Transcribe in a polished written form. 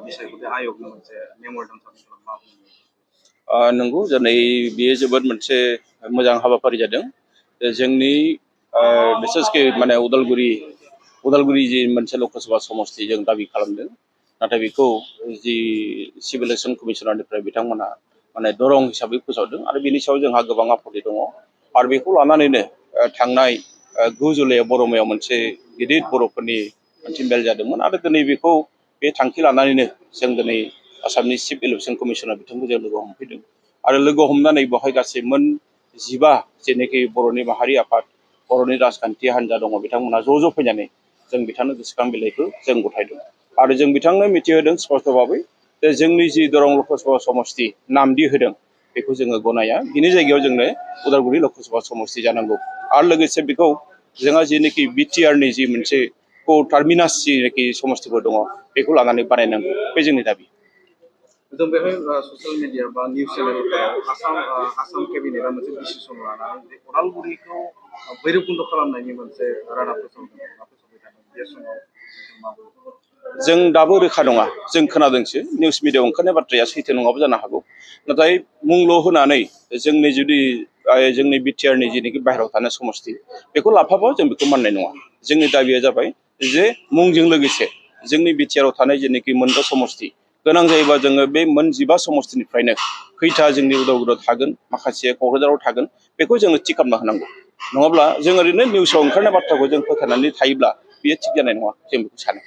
बिसायख'थि आयगनि मोनसे मेम'रेन्डाम साबमिट खालामनो नंगौ दिनै बेयो जोबोद मोनसे मोजां हाबाफारि जादों जोंनि बिसेसके माने उदालगुरि जि मोनसे लकसभा समस्ति जों दाबि खालामदों नाथाय बेखौ जि सिभिल इलेक्सन कमिसनारनिफ्राय बिथांमोना माने दरं हिसाबै फोसावदों आरो बेनि सायाव जोंहा गोबां आपत्ति दङ आरो बेखौ लानानैनो थांनाय 9 जुलाइआव बरमायाव मोनसे गिदिर बर'फोरनि मोनसे मेल जादोंमोन आरो दिनै बेखौ बे थांखि लानानैनो जों दिनै आसामनि चिफ इलेक्सन कमिसनार बिथांखौ जों लोगो हमफैदों आरो लोगो हमनानै बेवहाय गासै मोन 15 जेनोखि बर'नि माहारि आफाद बर'नि राजखान्थि हान्जा दङ बिथांमोना ज' फैनानै जों बिथांनो गोसोखां बिलाइखौ जों गथायदों आरो जों बिथांनो मिथिहोदों स्पष्ट भाबै जे जोंनि जि दरं लकसभा समस्ति नामदि होदों बेखौ जोङो गनाया बिनि जायगायाव जोंनो उदालगुरि लकसभा समस्ति जानांगौ आरो लोगोसे बेखौ जोंहा जेनोखि बिटिआरनि जि मोनसे टार्मिनास जेनोखि समस्तिफोर दङ बेखौ लानानै बानायनांगौ बे जोंनि दाबि जों बेहाय ससियेल मिडिया बा निउस चेनेलफोराव आसाम केबिनेटआ मोनसे डिसिसन लानानै उदालगुरिखौ भैरबकुन्द खालामनायनि मोनसे रादाब फोसावबाय थादों बे समाव जों दाबो रोखा नङा जों खोनादोंसो निउस मिडियाआव ओंखारनाय बाथ्राया सैथो नङाबो जानो हागौ नाथाय मुंल' होनानै जोंनि जुदि जोंनि बिटिआरनि जेनोखि बाहेरायाव थानाय समस्ति बेखौ लाफाबा जों बेखौ माननाय नङा जोंनि दाबिया जाबाय जे मुंजों लोगोसे जोंनि बिटिआरआव थानाय जेनोखि मोनबा समस्ति गोनां जायोबा जोङो बे मोन 15 समस्तिनिफ्रायनो खैथा जोंनि उदालगुरियाव थागोन माखासे क'क्राझाराव थागोन बेखौ जोङो थि खालामना होनांगौ नङाब्ला जों ओरैनो निउसाव ओंखारनाय बाथ्राखौ जों फोथायनानै थायोब्ला बेयो थिग जानाय नङा जों बेखौ सानो